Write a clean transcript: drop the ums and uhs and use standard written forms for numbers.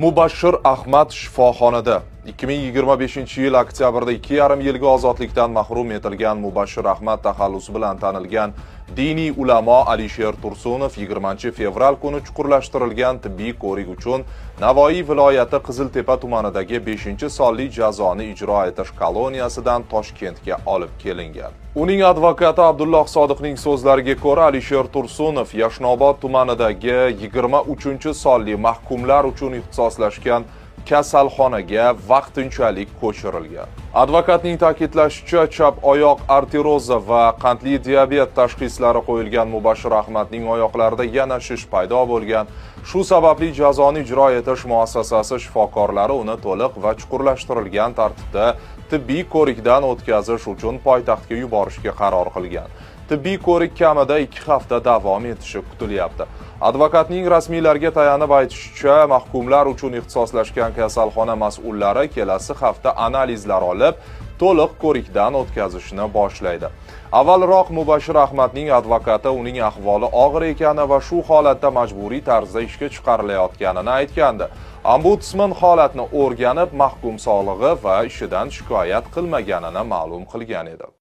Mubashshir Ahmad shifoxonada. 2025-yil oktyabrda 2,5 yilga ozodlikdan mahrum etilgan Mubashshir Ahmad taxallusi bilan tanilgan diniy ulamo Alisher Tursunov 20-fevral kuni chuqurlashtirilgan tibbiy ko'rik uchun Navoiy viloyati Qiziltepa tumanidagi 5-sonli jazoni ijro etish koloniyasidan Toshkentga olib kelingan. Uning advokati Abdulloh Sodiqning so'zlariga ko'ra, Alisher Tursunov Yashnobod tumanidagi 23-sonli mahkumlar uchun ixtisoslashgan kasalxonaga vaqtinchalik ko'chirilgan. Advokatning ta'kidlashicha, chap oyoq artrozi va qandli diabet tashxislari qo'yilgan Mubashshir Ahmadning oyoqlarida yana shish paydo bo'lgan. Shu sababli jazoni ijro etish muassasasi shifokorlari uni to'liq va chuqurlashtirilgan tartibda tibbiy ko'rikdan o'tkazish uchun poytaxtga yuborishga qaror qilgan. Tibbiy ko'rik kamida 2 hafta davom etishi kutilyapti. Advokatning rasmiylarga tayanib aytishicha, mahkumlar uchun ixtisoslashgan kasalxona mas'ullari kelasi hafta analizlar olib, to'liq ko'rikdan o'tkazishni boshlaydi. Avvalroq Mubashshir Ahmadning advokati uning ahvoli og'ir ekani va shu holatda majburiy tarzda ishga chiqarilayotganini aytgandi. Ombudsman holatni o'rganib, mahkum sog'lig'i va ishidan shikoyat qilmaganini ma'lum qilgan edi.